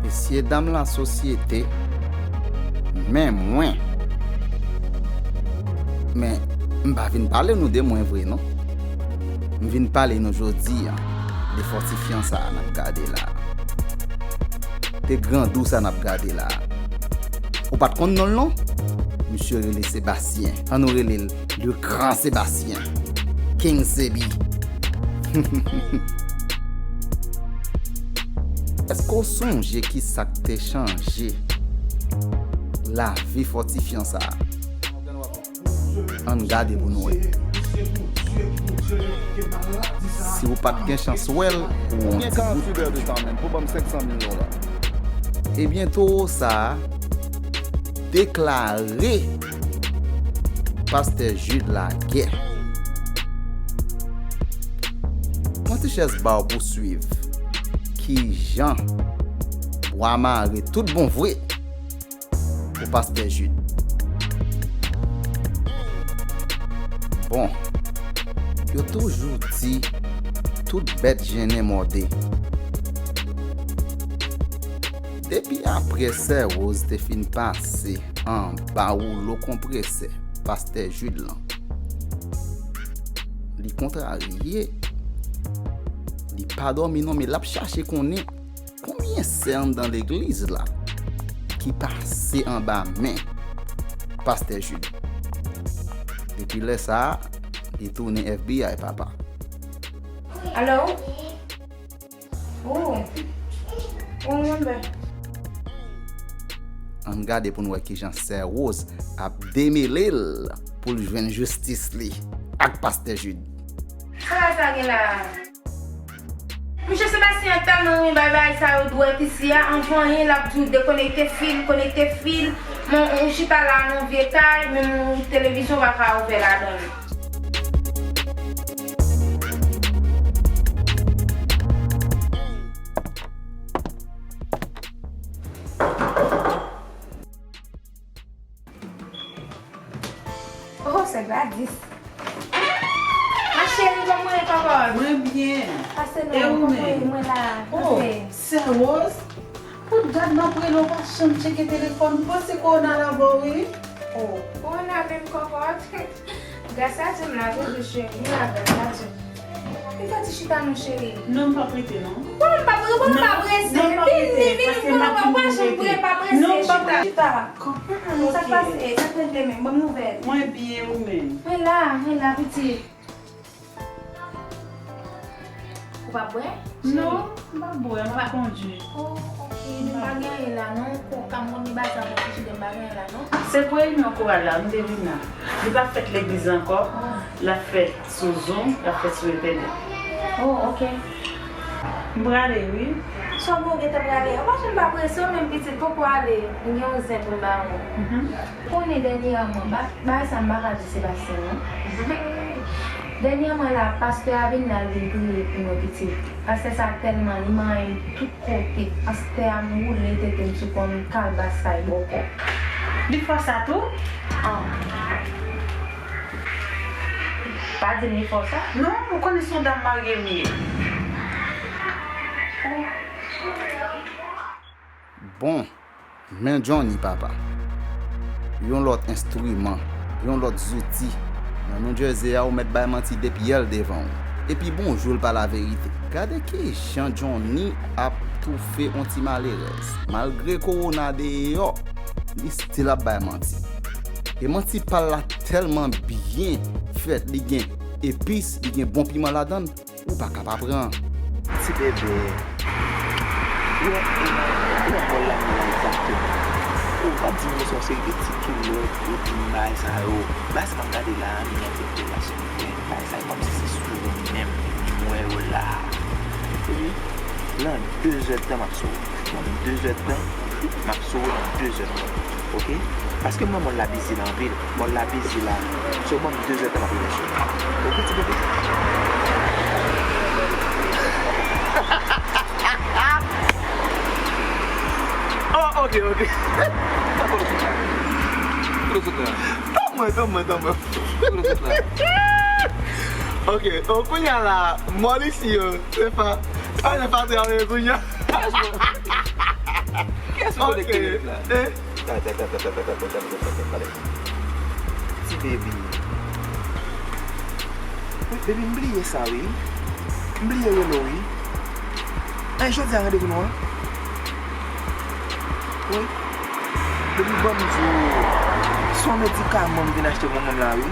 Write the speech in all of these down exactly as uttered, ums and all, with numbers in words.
Mesye dam lasosyete, men mwen. Men, m pa vin pale nou de mwen vre, non. M vin pale nou jodi a de fòtifyan sa a n ap gade la a. De grandou sa n ap gade la a. Ou pa t konn non l, non? Misye rele Sebastyen. Ann nou rele l Le Grand Sébastien. King Sebi. Èske w sonje ki sa k te chanje lavi fòtifyan sa a? Ann gade pou nou wè. Si w pa t gen chans wè l, ou on ti bout. Ebyen, towo sa a deklare Pastè Jude lagè. Pran ti chèz ba w pou w swiv kijan bwa mare tout bon vre pou Pastè Jude. Bon, yo toujou di tout bèt jennen mòde. Depi apre Sè Rose te fin pase anba woulo konpresè Pastè Jude lan, li kontrarye. Li pa dòmi non, men l ap chache konnen konbyen sè anndan legliz la ki pase anba men Pastè Jude. Depi lè sa a, li tounen F B I, papa. Alo? Oh. Oh, mwen bè. Ann gade pou n wè kijan Sè Rose ap demele l pou l jwenn jistis li ak Pastè Jude. Sa sa gen la? Misye Sebastyen tèlman renmen bay bagay sa yo dwèt isi a, anvan anyen l ap di w dekonekte fil, konekte fil. Men ou chita la nan yon vye kay, menm yon televizyon pa ka ouvè ladan l. Oh, sè Gladys. Ma chérie, kòman w ye, kòkòt? Mwen byen. Pase non, kòman w ye? Mwen la. Oh, pase. Sè Rose, pou gad m ap rele w pa janm tcheke telefòn, m panse kowona la ba w, wi. Oh, kowona menm, kòkòt. Gras a Dye m la toujou, cheri, m la, gras a Dye. Vin fè ti chita non, cheri. Non, m p ap rete, non. Bon, m p ap, bon, m p ap prese. Non, non, m p ap rete, paske m ap vin pou rete. Vin, vin, vin, pa prese, chita. Non, m p ap rete. Sa k pase? Sa k regle menm? Ban m nouvèl. Mwen byen, ou menm? Mwen la, mwen la, pitit. Ou p ap bwè? Non, m p ap bwè, m ap kondui. Oh, ok. Men pa gen anyen la, non. Koka m konn li ba sa, mwen ti chita, m pa gen anyen la, non. Se pou reyinyon koral la, m te vin la. Li pa fèt legliz ankò, l ap fèt sou Zoom, l ap fèt sou entènèt. Oh, ok. M prale, wi. Sa w gen, w gentan prale? Ou pa janm pa prese, ou menm pitit, poko ale. M gen yon zen pou m ba ou. Mhm. Konnen dènyèman, ba-, bagay sa m pa ka di Sebastyen, non. Dènyèman la, pastè a vin la, l vin priye pou mwen, pitit. Pastè sa tèlman, li manyen m tout kote. Pastè a, m woule tete m sou kò m, kalbas kay bòkò. Li fè sa tou? An. Pa di m li fè sa. Non, ou konnen se yon dam marye m ye. Bon. Men Johnny, papa. Yon lòt enstriman, yon lòt zouti. Nan New Jersey a, ou mèt bay manti depi yè l devan w. Epi bonjou l pa laverite. Gade kijan Johnny ap toufe on ti malerèz. Malgre kowona deyò, li still ap bay manti. E manti pa l la tèlman byen fèt, li gen epis, li gen bon piman ladan l. Ou pa ka pa pran. Ti bebe. Ou wè, e, ou wè mòl la menm la egzakteman. Ou pa di m se yon seri de ti kilòt, epi bagay sa yo. Bagay sa m ap gade la a, li enfekte la, silvouplè. Bagay sa yo kòmsi se sou ou menm. M wè yo la a. Epi, nan de zè tan m ap sou ou. Nan de zè tan, m ap sou ou nan de zè tan. Oke? Paske mwen, mòl la bizi la anpil. Mòl la bizi la. So, ban m de zè tan, m ap rive sou ou. Oke, ti bebe? Oh, oke, oke. Kote w sot la? Kote w sot la? Tanmen, tanmen. Ok, o, kounye a la, mòl isi yo, se pa, se pa jan fatra yo ye kounye a. Kiyès ki konekte nèt la? Eh? Ti baby. Baby, m bliye sa, wi. M bliye rele w, wi. Ay, jodi a randevou nou an? Wi. Baby, ban m di w, se yon medikaman m vin achte pou manman m la, wi.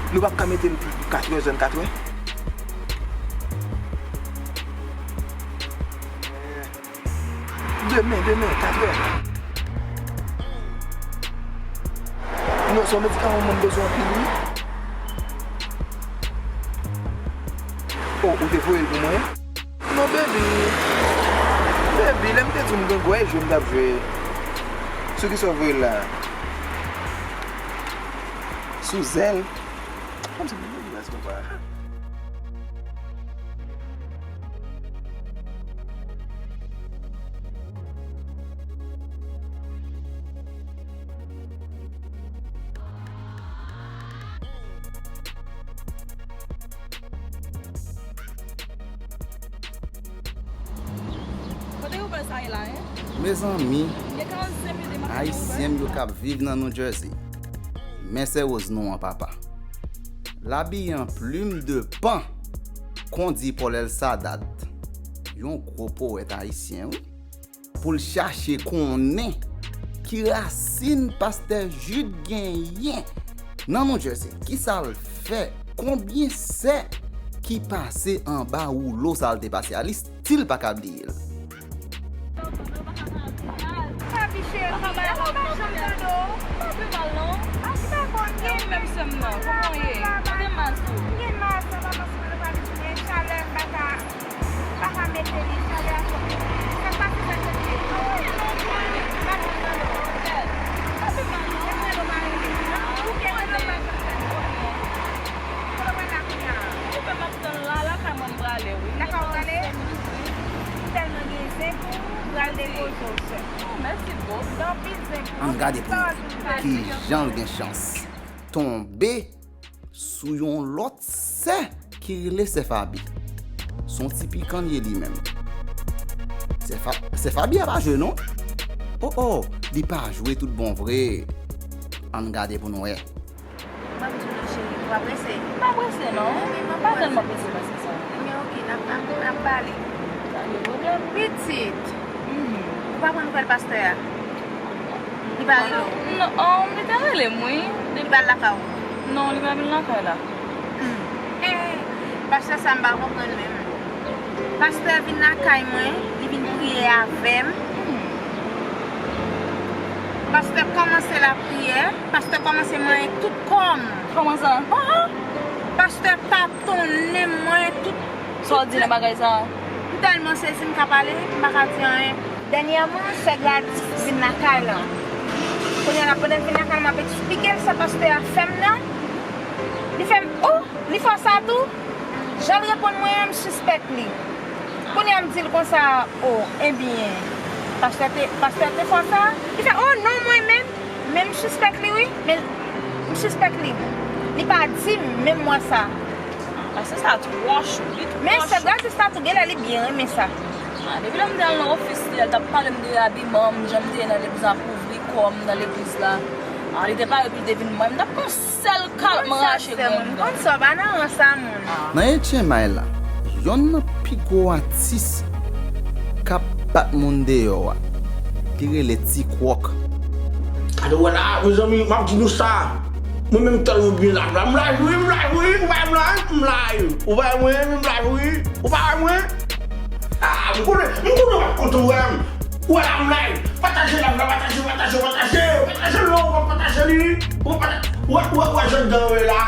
Nou p ap ka mete l pou katrè, zòn katrè? Demen, demen, katrè. Non, se yon medikaman mwen bezwen anpil, wi. O, ou te voye l pou mwen? Non, baby. Baby, lè m te di w m gen gwèy jwe m t ap jwe. Sou kisa w voye l la? Sou zèl? Kòmsi m gen gwèy, papa. Kote Uber sa ye la, en? Mezanmi, Gen karannsenk minit de mache nan Uber. Ayisyen m yo k ap viv nan New Jersey. Men sè woz nou an, papa. Labi an plim de pan, kondi Paul Elsadat, yon gwo powèt ayisyen, wi, pou l chache konnen ki rasin pastè Jude genyen nan New Jersey. Kisa l fè? Konbyen sè ki pase anba woulo sa l te pase a? Li still pa ka bliye l. Papi cheri, mwen pa janm tande w. Pa fè mal non. A ki pa bon gen menm sè m nan. Kòman w ye? Kote mas ou? M gen mas, papa, mas mwen pa vin jounen chalè, m pa ka, m pa ka mete li, chalè a twòp. Sa k pase, sa k pase? Pa fè mal non. Bouke, kote w pral fè? Kote w pral la kounye a? Ou fè m ap tann la, lakay mwen m prale, wi. Lakay ou prale? M tèlman gen zen pou ou, pral depoze w, sè. Oh, mèsi bokou. Gen anpil zen pou ou. Ann gade pou ki jan l gen chans tonbe sou yon lòt sè ki rele sè Fabi. Se yon ti pikan l ye li menm. Sè Fa-, sè Fabi a pa jwe non. Oh, oh, li pa jwe tout bon vre. Ann gade pou n wè. Ban m di w non, cheri, ou pa prese? M pa prese non. Ebyen, m ap pa tèlman prese pase sa. Ebyen, oke, n ap, n ap, n ap pale. Pa gen pwoblèm. Pitit, ou pa pran nouvèl pastè a? Li pa rele w? Non, um, li te rele m, wi. Li pa al lakay ou? Non, li pa vin lakay la. Hmm. Eh, pastè sa m pa konprann menm. Pastè vin lakay mwen, li vin priye avè m. Pastè kòmanse lapriyè, pastè kòmanse manyen tout kò m. Kòman sa? Oh, oh. Pastè tatonnen m, manyen tout. Sa w di nan bagay sa? M tèlman sezi, m ka pale, m pa ka di anyen. Dènyèman, sè Gladys vin lakay la. Kounye a la, pandan l vin lakay la, m ap eksplike l sa pastè a fè m nan. Li fè m, oh, li fè w sa tou? Jan l reponn mwen an, m sispèk li. Kounye a, m di l konsa, oh, ebyen, pastè te, pastè te fè w sa? Li fè, oh, non, mwen menm, men m sispèk li, wi, men m sispèk li. Li pa di m, menm mwa sa. Pastè sa twò chou, li twò chou. Men sè Gladys la tou, genlè li byen renmen sa. Ah, depi lè m te al nan ofis li, l t ap pale m de abiman m, jan m te ye nan legliz la, kouvri kò m nan legliz la. Ah, li te pare pou l te vin mwen, m t ap pran sèl kalòt m rache grenn. Konn sa, w pa nan ran sa, moun. Nan H M I la, yonn nan pi gwo atis k ap bat moun deyò a, li rele Ti Kwòk. Gade wè la, mezanmi, m ap di nou sa. Mwen menm tèlman byen la, la, m live, wi, m live, wi, ou pa wè m live, m live. Ou pa wè mwen, m live, wi, ou pa wè mwen. Ah, m konnen, m konnen w ap kontan wè m. Ou wè la, m live. Pataje live la, pataje, pataje, pataje, pataje l non, ou pa pataje li. Ou pa pataje, ou wè, ou wè, ou wè jan dan yo ye la.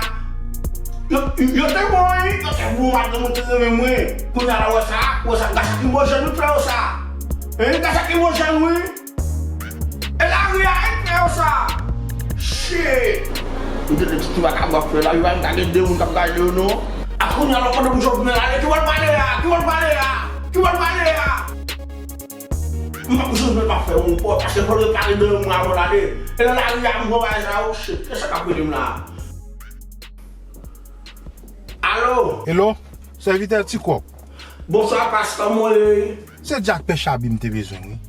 Yo, yo te bon, wi, yo te bon, madanm ou te renmen mwen. Kounye a la, ou wè sa, ou wè sa, gras ak Imojèn ou fè yo sa. Hein, gras ak Imojèn, wi. E lari a, e fè yo sa. Shit. Ou tande ti, ti makab w ap fè la, yo pa ka gen de moun k ap gade yo non. A kounye a la, pandan pou Jovenel ale, ki w al pale a? Ki w al pale a? Ki w al pale a? M p ap janm pa fè yon pò, paske fò l repare dan yon mwa avan l ale. E nan lari a, m pran bagay sa yo, shit. E sa k ap rele m la? Alo? Hello? Sèvitè Ti Kòk. Bonswa, pastè, kòman w ye? Se Dyak Pè Chabi m te bezwen, wi.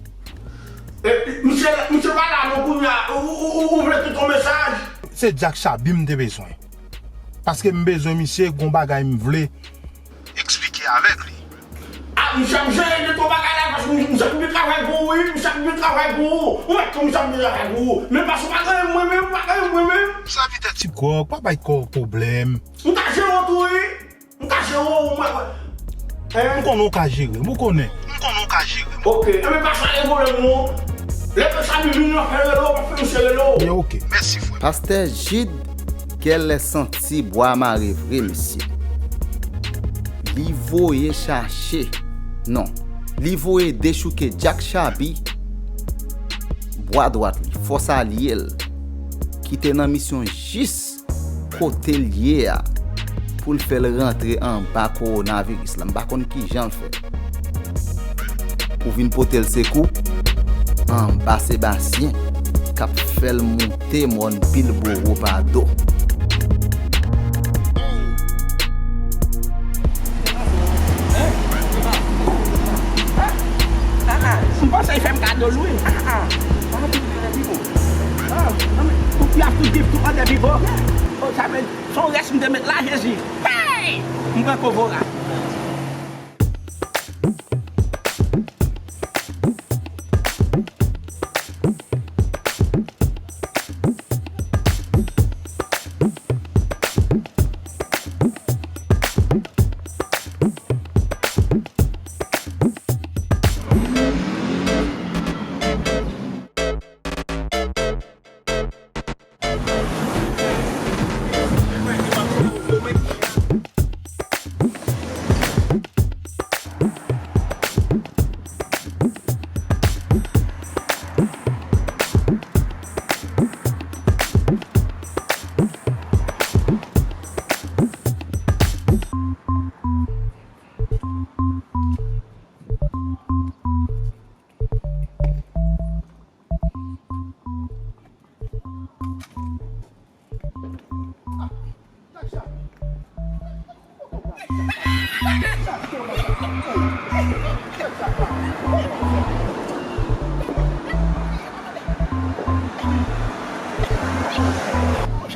E, misye, misye pa la non kounye a. Ou, ou, ou, ou vle kite yon mesaj? Se Dyak Chabi m te bezwen. Paske m bezwen misye, gon bagay m vle eksplike avèk li. A, misye ap jere de twa bagay la, paske misye ap byen travay pou ou, wi, misye ap byen travay pou ou. Ou wè tou misye ap byen travay pou ou. Men paske w pa gen mwen menm, w pa gen mwen menm. Sèvitè Ti Kòk, pa bay kò w pwoblèm. M ka jere w tou, wi. M ka jere w, mwen, mwen. Hein? M konnen w ka jere m, ou konnen. M konnen w ka jere m. Ok, enben pa sa gen pwoblèm non. Lè ke sa vin, vin nan fè rele w, m ap fè misye rele w. Byen, ok. Mèsi, frè. Pastè Jid gèlè santi bwa mare vre, mesye. Li voye chache. Non. Li voye dechouke Dyak Chabi, bwa dwat li, fòs alye l, ki te nan misyon jis kote l ye a, pou l fè l rantre anba kowonaviris la. M pa konn kijan l fè. Pou vin pote l sekou, anba Sebastyen k ap fè l moute mòn Pilboro pa do. M panse l fè m kado l wi. Ah, ah. Ah, wi, wi, wi. Ah, non, men, tout y ap tout viv tout anlè viv, oh. Oh, sa vle di, se yon rès m te met la, Jezi. Hey! M pran kovora.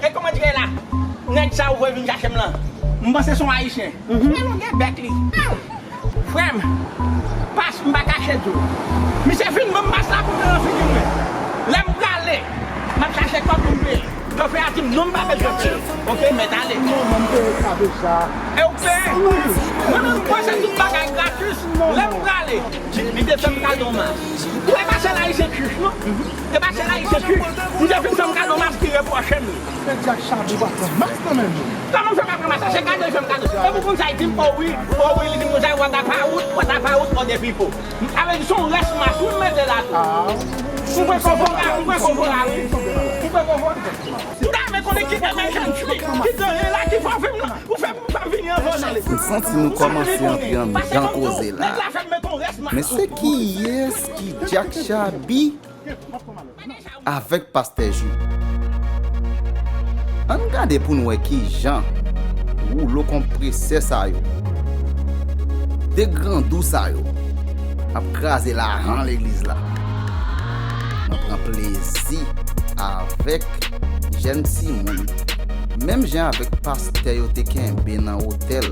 E kòman di la? Nèg sa ou voye vin chache m lan? M panse se yon ayisyen. Frè, longè bèk li. Frè m, pas, m pa kache di w. Misye fin ban m pas la pou mete nan figi mwen. Lè m prale, m ap chache kòb pou m peye. Chofè a di m non, m pa bezwen peye. Ok, mèt ale. Non, non, m peye sa deja. E ou peye? Wi. Mwen menm, m panse tout bagay gratis. Non, non. Lè m prale, li te fè m kado mas. Ou wè pa sèl ayisyen k chich, non? E pa sèl ayisyen k chich. Misye fin fè m kado mas ki repwoche m li. Men Dyak Chabi pa pran mas nan men moun. Kòman m fè pa pran mas la? Se kado l fè m kado. E pou konn sa, li di m, oh wi, oh wi, li di m konsa, what about, what about other people? Sa vle di se yon rès mas wi m mete la tou. Ah. M pran kovora, m pran kovora wi. M pran kovora. M ta renmen konnen ki American Tree, ki ganye la, ki fè w fè m nan, ou fè m, ou fè m vini anvan nan li. M santi nou kòmanse antre anndan koze la. Nèg la fè m mete yon rès mas. Men se kiyès ki Dyak Chabi avèk Pastè Ju. Ann gade pou n wè kijan woulo konpresè sa yo, de grandou sa yo, ap kraze lajan legliz la. Nan pran plezi avèk jèn timoun, menm jan avèk pastè yo te kenbe nan otèl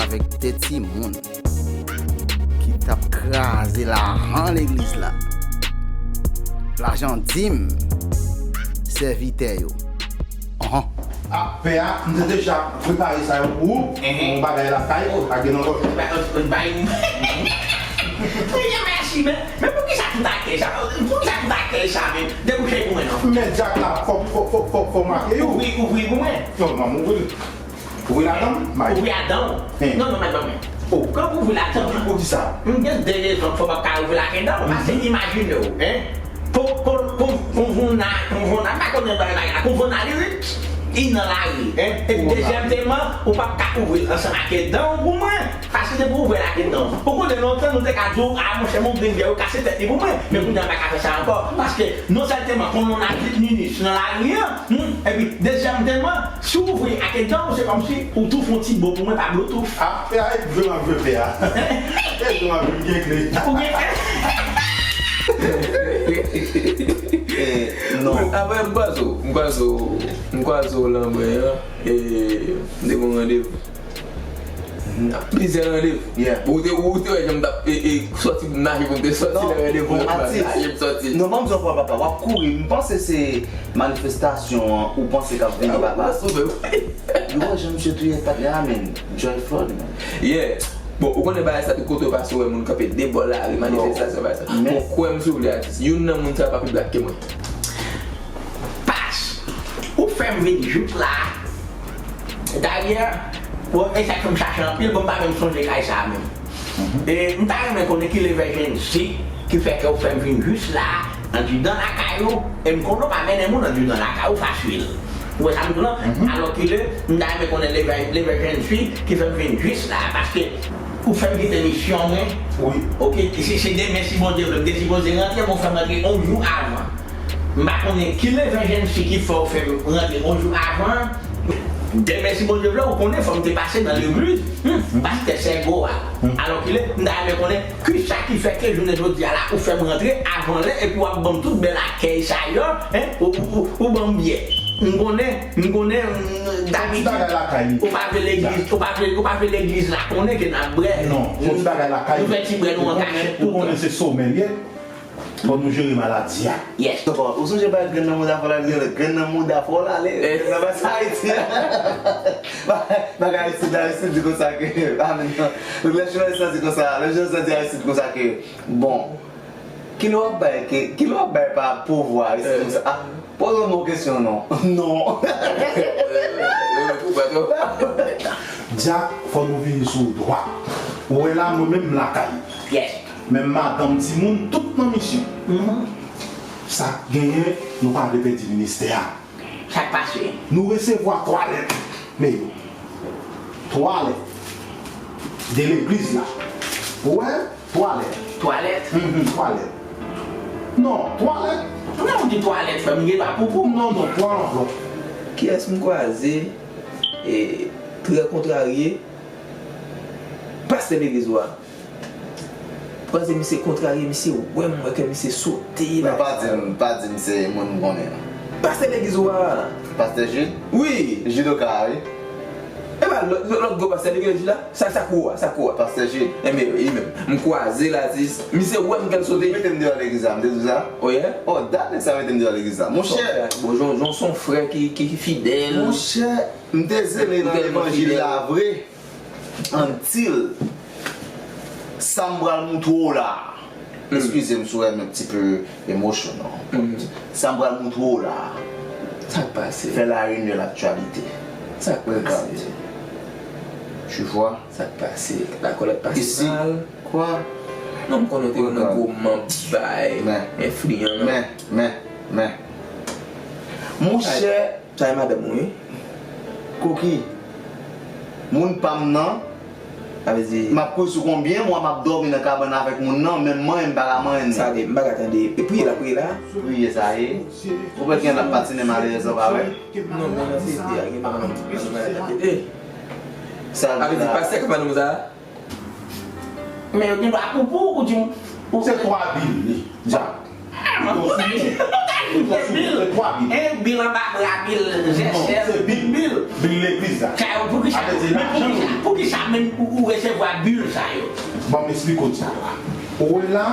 avèk de timoun ki t ap kraze lajan legliz la. Lajan dim sèvitè yo. Anhan. A, pè a, m te deja prepare sa yo pou ou. Enhen. Yon bagay lakay, pa gen nan lòt. Ba, ba, ba, Seyè, mèsi, men, men poukisa tout akèy sa? Poukisa tout akèy sa, men? Debouche pou mwen, non. Men dyak la, fò, fò, fò, fò, fò make yo. Ouvri, ouvri pou mwen. Non, non, ouvri. Ouvri ladan m, bay. Ouvri ladan w? Hen. Non, non, men, non, men. O, kan pou ouvri ladan m la? Poukisa? M gen de rezon fò m ap ka ouvri ladan w. Paske imajine w, hen. Kon, kon, kon, konvona, konvona, m pa konnen bagay la, konvona li rit. Li nan lari. Epi dezyèmteman, ou p ap ka ouvri l ansanm ak dan w pou mwen. Paske depi w ouvè l ak dan w, ou konnen lontan nou te ka di w, a monchè, m ouvri l, yo kase tèt li pou mwen. Men kounye a m pa ka fè sa ankò. Paske non sèlteman konnen w nan vit minis nan lari an, hmm, epi dezyèmteman, si w ouvri ak dan w, se kòmsi ou tou fè yon ti bo pou mwen pa Bluetooth. A, e a, e jwe m ap jwe pè a. E jwe m ap jwe, m gen kle. Ou gen kle? Eh, non. Apre, m kwaze w, m kwaze w, m kwaze w lanmè an, e m te gen yon randevou. Plizyè randevou. Yeah. Ou te, ou te wè jan m t ap, e, e, sòti pou m naje pou m te sòti nan randevou yo, m t ap naje pou m sòti. Non, ban m di w, papa, w ap kouri. M panse se manifestasyon an ou panse k ap vini, papa. Ou sove w. Yo wè jan misye touye patnè a, men. Joy Floyd, men. Yeah. Bon, ou konnen bagay sa, tout kote w pase, w wè moun kanpe de bò lari, manifestasyon, bagay sa. Bon, kwè m si w vle, atis. Youn nan moun sa pa pi blak ke mwen. Pas, ou fè m vin jouk la. Dayè, bon, e sa k fè m chache anpil, bon, m pa menm sonje kay sa a menm. E m ta renmen konnen ki levè jennsi ki fè ke w fè m vin jis la, andidan lakay ou, e m konnen w pa mennen moun andidan lakay ou fasil. Ou wè sa m di w lan? Alòkile, m ta renmen konnen levè, levè jennsi ki fè m vin jis la, paske ou fè m kite misyon mwen. Wi. Oke, se, se demen si Bondye vle, m te sipoze rantre, men w fè m rantre yon jou avan. M pa konnen ki levè jennsi ki fè w fè m rantre yon jou avan. Demen si Bondye vle, ou konnen fò m te pase nan legliz, hmm, pastè Sègo a. Alòkile, m ta renmen konnen kisa ki fè ke jounen jodi a la, ou fè m rantre avan lè, epi w ap ban m tout bèl akèy sa yo, en, ou, ou, ou, ou ban m byè. M konnen, m konnen, m, dabitid, ou pa vle legliz, ou pa vle, ou pa vle legliz la konnen ke n ap brè. Non, se yon ti bagay lakay. Nou fè ti brè nou an kachèt tout tan. Ou konnen se somèl ye. Fò nou jere maladi a. Yes. Ou sonje bay grenn nan mouda fò la, grenn nan mouda fò la, ale. Nan bas Ayiti. Bagay Ayiti, Ayiti di konsa ke, a, men non. Donk, lè jounalis la di konsa, lè jounalis la di Ayiti di konsa ke, bon, kilè w ap bay, ke, kilè w ap bay pa pouvwa Ayiti konsa? A, poze yon kesyon, non. Non. Dyak, fò nou vini sou dwat. Ou wè la, mwen menm m lakay. Yes. Men madanm, timoun, tout nan misyon. Sa k genyen, nou pa vle pèdi ministè a. Sa k pase? Nou resevwa twa lèt. Men yo. Twa lèt. De legliz la. Ou wè? Twa lèt. Twa lèt? Mhm, twa lèt. Non, twa lèt. Non, ou di twa lèt, frè m, m gen dwa poupou. Non, non, twa lanvlòp. Kiyès m kwaze, e, trè kontrarye? Pastè legliz ou a. Kwaze misye kontrarye, misye wè m, wè ke misye sote. Men pa di m, pa di m se moun m konnen an. Pastè legliz ou a. Pastè Jude? Wi. Judoka, wi. E pa lòt, lòt, lòt gwo pastè legliz la? Sa, sa kou a, sa kou a. Pastè Jude. Enben, li menm. M kwaze l atis. Misye wè m kè l sote. Mete m deyò legliz la, m te di w sa? Oh yeah? Oh, dat nèg sa mete m deyò legliz la. Monchè. Bon, Jon, Jon se yon frè ki, ki, ki fidèl. Monchè, m te zele nan levanjil la vre. Until sa m pral moutre w la. Eskize m si w wè m un petit peu emotional. Sa m pral moutre w la. Sa k pase? Fè la une de l'actualité. Sa k pase? Regarde. Tu vois? Sa k pase? Lakòlèt pase mal. Quoi? Non, m konnen w te yon gwo manb bay, enfliyan. Men, men, men. Monchè, Sa e madanm ou, wi. Koki. Moun pa m nan. Sa vle di. M ap kouri sou konbyen mwa m ap dòmi nan kabann avèk moun nan, menm manyen m pa ka manyen li. Sa vle, m pa ka tande. E priye la, priye la. Priye sa ye. Ou kwè gen l ap patinen malerèz la, pa vre? Non, non, non, se ide a, gen pa nan, nan, nan, nan, ide. Sa vle di, pastè k ap pale nou sa? Men yo gen dwa poupou ou di m. Se twa bil li, Dyak. Ah, mwen konnen. Se bil. Se twa bil. En bil anba bra, bil zèsèl, bil. Bil legliz la. Kay ou, poukisa, men poukisa, poukisa menm ou, ou resevwa bil sa yo? Ban m esplike w, Dyak. Ou wè la,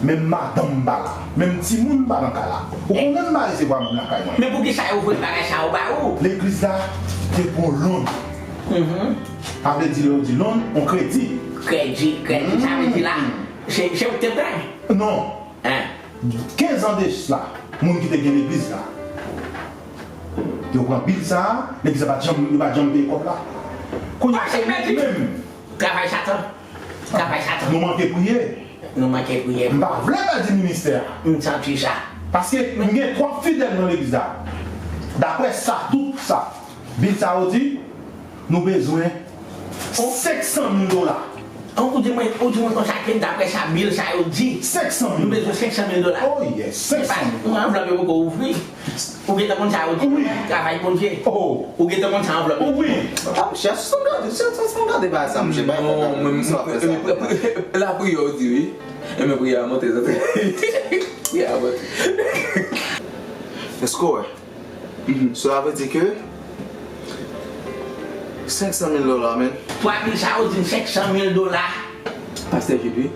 menm madanm m pa la, menm timoun pa nan kay la. Ou konnen m pa resevwa moun lakay mwen. Men poukisa yo voye bagay sa yo ba ou? Legliz la te pran loan. Sa vle di lè yo di loan, on kredi. Kredi, kredi, sa vle di la, se, se ou ki te pran? Non. Kenz an de sla, moun ki te gen legliz la, yo pran bil sa a, legliz la pa t janm, yo pa t janm peye kòb la. Kounye a, se nou menm. Travay Satan. Travay Satan. Nou manke priye. Nou manke priye. M pa vle pèdi ministè a. M santi sa. Paske m gen twòp fidèl nan legliz la. Daprè sa, tout sa, bil sa yo di, nou bezwen senk san mil dola. Ou di mwen, ou di mwen konsa ke daprè sa bil sa yo di, senk san mil, nou bezwen senk san mil dola. Oh yes, senk san mil dola. Yon anvlòp yo poko ouvri. Ou gentan konn sa yo di, wi, travay Bondye. Oh. Ou gentan konn sa anvlòp yo di. Wi. Ah, chèf, san gade, chèf, san gade pa sa, mwen pa konn sa fè sa. Lapriyè ou di wi. E men priyè a monte, sa. Priyè a monte. Èske w wè? Cela veut dire que senk san mil dola, men. Twa bil sa yo di m senk san mil dola. Pastè Jude, wi.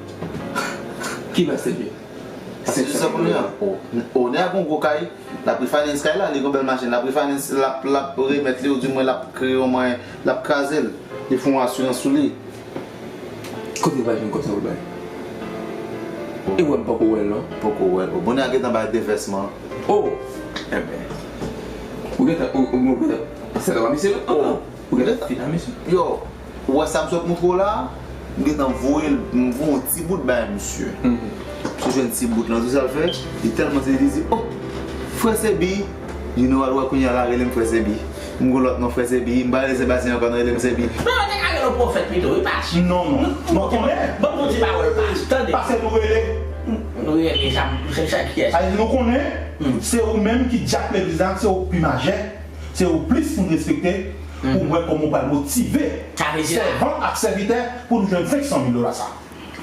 Ki pastè Jude? Pastè Jude sa kounye a. O, o, nèg la gon gwo kay, l ap refinance kay la, li gon bèl machin, l ap refinance, l ap, l ap remèt li, oudimwen l ap kreye yon mwayen, l ap kraze l. Li fè yon asirans sou li. Kote l pa jwenn kòb sa pou l bay? E wè m poko wè l non. Poko wè l. O, bonè a gentan bay devèsman. O! Enben. Ou gentan, ou, ou, ou gentan, se la misye non? O. Ou gentan fin a misye. Yo, ou wè sa m sot montre w la? M gentan voye l, m voye yon ti bout bay misye. Misye jwenn ti bout lan, tou sa l fè, li tèlman sezi, li di, o! Frè Sebi, you know what, wè kounye a la rele m Frè Sebi. M gon lòt non Frè Sebi, m pa rele Sebastien ankò non, rele m Sebi. Non, yo te ka rele w pwofèt pito, wi, pas. Non, non. Non, konnen. Ban m yon ti pawòl, pas. Tande. Pase nou rele. Nou rele, sa, se sa kiyès? Sa vle di nou konnen, se ou menm ki dyak legliz la, se ou k pi majè, se ou plis moun respekte, pou m wè kòman w pral motive sèvant ak sèvitè pou nou jwenn senk san mil dola sa.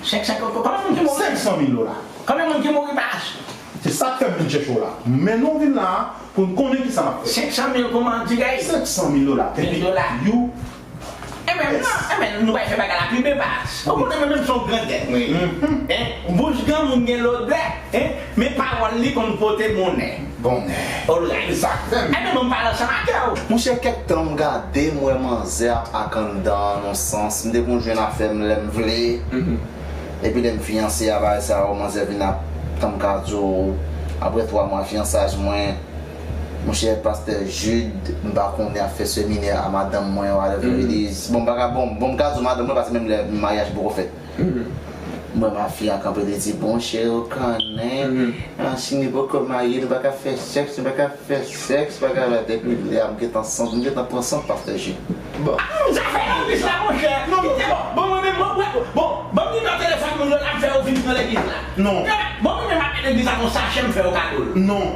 Senk san, kòman moun ki mouri? Senk san mil dola. Konbyen moun ki mouri, pas? Se sa k fè m vin chèche w la. Men nou vin la a pou n konnen kisa n ap fè. Senk san mil kòman, ti gay? Senk san mil dola. Mil dola. Epi, you. Enben, non, enben, nou pa fè bagay la pi byen, pas. Ou konnen mwen menm se yon grangèt, mwen. Hein? Bouch granmoun gen lodè, hein? Men pawòl li konn pote bonè. Bonè. Alright. Se sa k fè m. Enben, bon, m pale ansanm ak ou. Monchè, kèk tan m gade, m wè manzè ap ak anndan, nan sans, m te konn jwenn afè m lè m vle. Epi lè m fiyanse a, bagay sa yo, manzè vin ap, tan m ka di w, apre twa mwa fiyansaj mwen, monchè, pastè Jude, m pa konnen, ap fè seminè a madanm mwen, whatever it is. Bon, m pa ka, bon, bon, m ka di w madanm mwen, paske menm lè maryaj poko fèt. M wè mafi a kanpe, li di, bon, cheri, ou konnen, Chini poko marye, nou pa ka fè sèks, nou pa ka fè sèks, pa ka fè, depi lè a, m gentan sant, m gentan pran sant, pastè Jude. Bon. Ah, m zafè legliz la, monchè. Non, non. Kite bon. Bon, mwen menm, bon, bon, bon, bon, ban m nimewo telefòn moun yo, l ap fè yo vin nan legliz la. Non. Bon, mwen menm, ap legliz la, yon sachè m fè yo kado l. Non.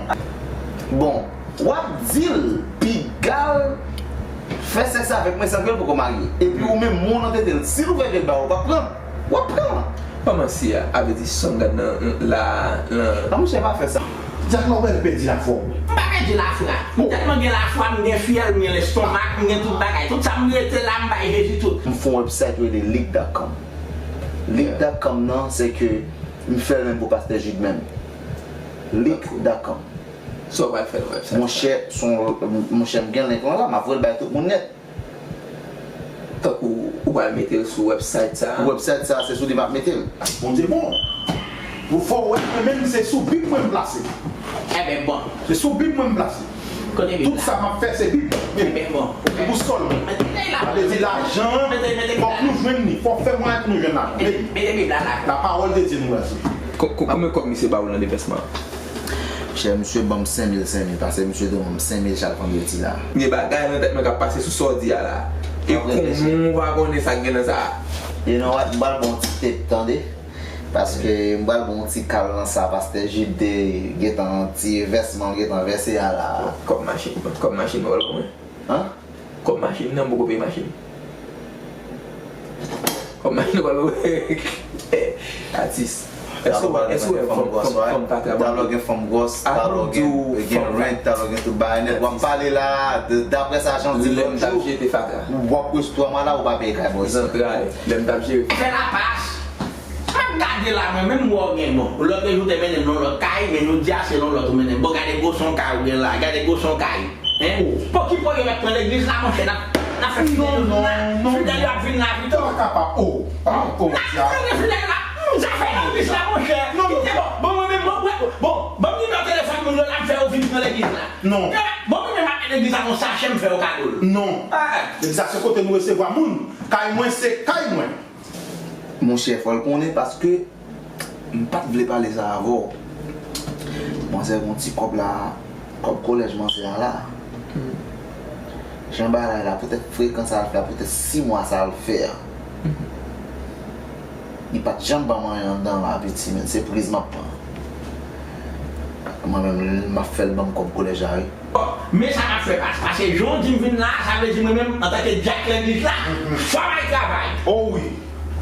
Bon, w ap di l, piga l fè sèks avèk mwen san ke l poko marye. Epi ou menm, mwen nan tete l. Si l ouvè je l ba ou, w ap pran. W ap pran. Kòman si a, a vle di sa m gad nan, la, nan. Non, monchè, pa fè sa. Dyak la, ou wè l pèdi lafwa w. M pa pèdi lafwa. M tèlman gen lafwa, m gen fyèl, m gen lestomak, m gen tout bagay. Tout sa m rete la, m bay Jezi tout. M fè yon website yo rele leak dot com. Leak dot com nan, se ke m fè l menm pou pastè Jude menm. Leak dot com. Sa w pral fè nan website sa? Monchè, se yon, monchè, m gen link lan la, m ap voye l bay tout moun nèt. Tankou ou pral mete l sou website sa a? Website sa a, se sou li m ap mete l. Bondye bon. Ou fò wè, mwen menm se sou Bib mwen m plase. Enben bon. Se sou Bib mwen m plase. Kote Bib la? Tout sa m ap fè, se Bib mwen. Enben bon. Bousòl mwen. Sa vle di lajan, fòk nou jwenn li. Fòk fè mwayen pou nou jwenn lajan. Mete Bib la la. La parole de Dieu nou plase. Ko-, ko-, konbyen kòb misye ba w nan devèsman? Chè, misye ban m senk mil, senk mil, paske misye te ban m senk mil chak vandredi la. Gen bagay nan tèt mwen k ap pase sou sa w di a la. E kòman w pa konnen sa k gen nan sa a? You know what? M pral ba w yon ti tip, tande. Paske m pral ba w yon ti kal nan sa, pastè Jude te gentan ti vèsman l gentan vèse a la. Kòb machin, kòb machin w ap ban mwen? Hein? Kòb machin nan, m poko peye machin. Kòb machin nan, pral wè. Atis. Èske w, èske w wè fanm, fanm, fanm fatra? Talè gen fanm gwòs, talè gen, gen rent, talè gen tout bagay nèt. W ap pale la, d-, daprè sa Jean di lòt jou, w ap restwa mala, ou pa peye kay bòs. Zantray, lè m t ap jere. Fè lapas. M ap gade la, mwen menm, m wè w gen bon. Lòt jou te mennen m nan lòt kay, men jodi a se nan lòt ou mennen m. Bon, gade gwo son kay ou gen la, gade gwo son kay. Hein? Bon, ki pwoblèm ak pran legliz la, monchè, n ap, n ap fè fidèl yo vin la. Fidèl yo ap vin la pito. Ou pa kapab. O, a, o, n ap pran fidèl la. Zafè legliz la, monchè. Kite bon. Bon, mwen menm, bon, bon, bon, ban m nimewo telefòn moun yo, n ap fè yo vin nan legliz la. Non. Bon, mwen menm, m ap legliz la, yon sachè m fè yo kado l. Non. Legliz la se kote nou resevwa moun. Kay mwen se kay mwen. Monchè, fò l konnen paske m pa t vle pale sa avè w. Manzè gon ti kòb la, kòb kolèj manzè a la. Jan bagay la, poutèt frekan sa l fè a, poutèt sis mwa sa l fè a. Li pa t janm ban m anyen anndan la, piti, men se priz m ap pran. Mwen menm, m ap fè l ban m kòb kolèj la, wi. Men sa m ap fè pas, paske jan w di m vin la, sa vle di mwen menm, antanke dyak legliz la, fò m al travay. Oh wi.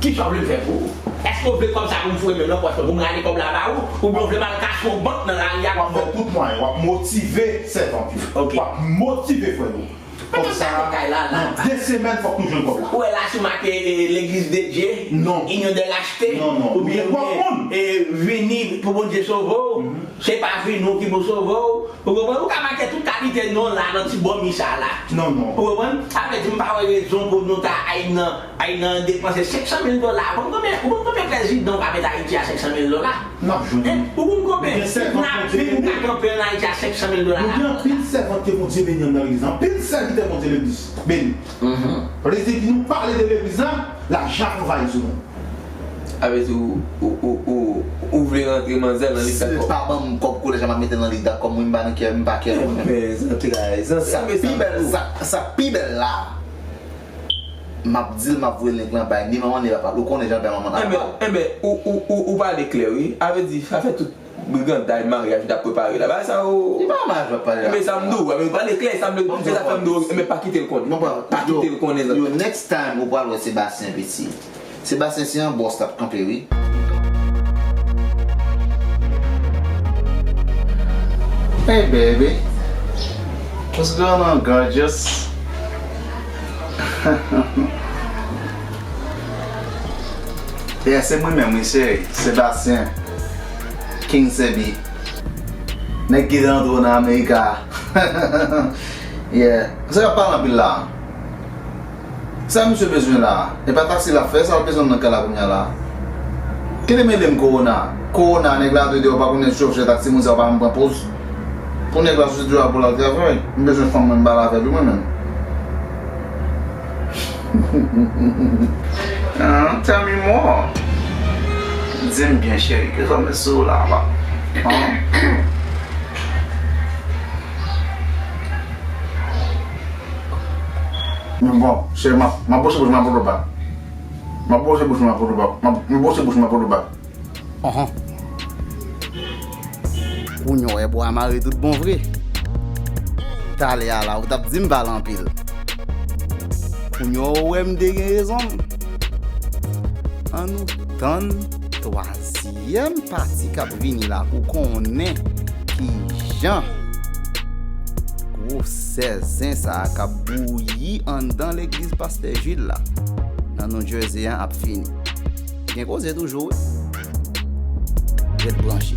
Kisa w vle m fè pou ou? Èske w vle kòb sa pou m foure men m nan pòch mwen, pou m rale kòb la ba ou, oubyen w vle m al kache w bank nan lari a? W ap fè tout mwayen, w ap motive sèvant yo. Ok. W ap motive frè yo. Kòm sa, nan de semèn, fòk nou jwenn kòb la. Ou wè la sou make, eh, Legliz de Dye, non. Inyon dè Rachte, non, non, oubyen, nou gen twòp moun. Eh, vini pou Bondye sove w. Mhm. Se pa vini w ki pou sove w. Ou konprann? Ou ka make tout kalite non la nan ti bòmi sa la. Non, non. Ou konprann? Sa vle di m pa wè rezon pou nou ta al nan, al nan depanse senk san mil dola. Ou konn konbyen, ou konn konbyen prezidan w ka met Ayiti a senk san mil dola? N ap jwenn. Ou konn konbyen kidnaping ou ka kanpe ann Ayiti a senk san mil dola? Nou gen anpil sèvant ke Bondye beni anndan legliz la. Anpil sèvitè Bondye legliz beni. Vle di, nou pale de legliz la, lajan ap anvayi sou nou. Sa vle di ou, ou, ou, ou, ou vle rantre manzè nan legliz la. Si l pa ban m kòb kolèj la, m ap mete l nan legliz la kòm wi, m pa nan kè, m pa kè. Enben, zantray, zantray. Sa pi bèl, sa, sa pi bèl la. M ap di l, m ap voye link lan bay ni manman ni papa l. Ou konnen jan l bay manman l. Enben, enben, ou, ou, ou, ou pale klè, wi. Sa vle di, sa fè tout briganday maryaj n ap prepare la. Bagay sa yo. Li pa maryaj w ap pale la. Enben, sa m di w, enben, pale klè, sa m vle di w, se sa fè m di w, enben, pa kite l konnen. Pa kite l konnen, zantray. Yo, next time, ou pral wè Sebastien, piti. Sebastien, se yon bòs l ap kanpe, wi. Hey, baby. What's going on, gorgeous? Yeah, se mwen menm, wi, cheri. Sebastien. King Sebi. Nèg ki te antre w nan Amerika. Yeah. Sa y ap pale anpil la. Sa misye bezwen la? E pa taksi l ap fè, sa l bezwen nan kay la kounye a la? Kite mele m kowona. Kowona, nèg la tou deyò, pa konnen chofè taksi, moun sa yo pa janm pran poz. Pou nèg la sou studio a pou l al travay. M bezwen fanm mwen, m pale avè l wi mwen menm. Ah, tell me more. Di m byen, cheri, kisa w met sou ou la, pa? Huh? Men bon, cheri, m ap, m ap bouche bouch mwen pou nou bat. M ap bouche bouch mwen pou nou bat. M ap, m ap bouche bouch mwen pou nou bat. Anhan. Kounye a w wè bwa mare tout bon vre. Talè a la, ou t ap di m pale anpil. Kounye a w wè m te gen rezon m. Ann nou tann twazyèm pati k ap vini la pou konnen kijan gwosè zen sa a k ap bouyi anndan legliz Pastè Jules la nan New Jersey an ap fini. Gen koze toujou, wi. Ret branche.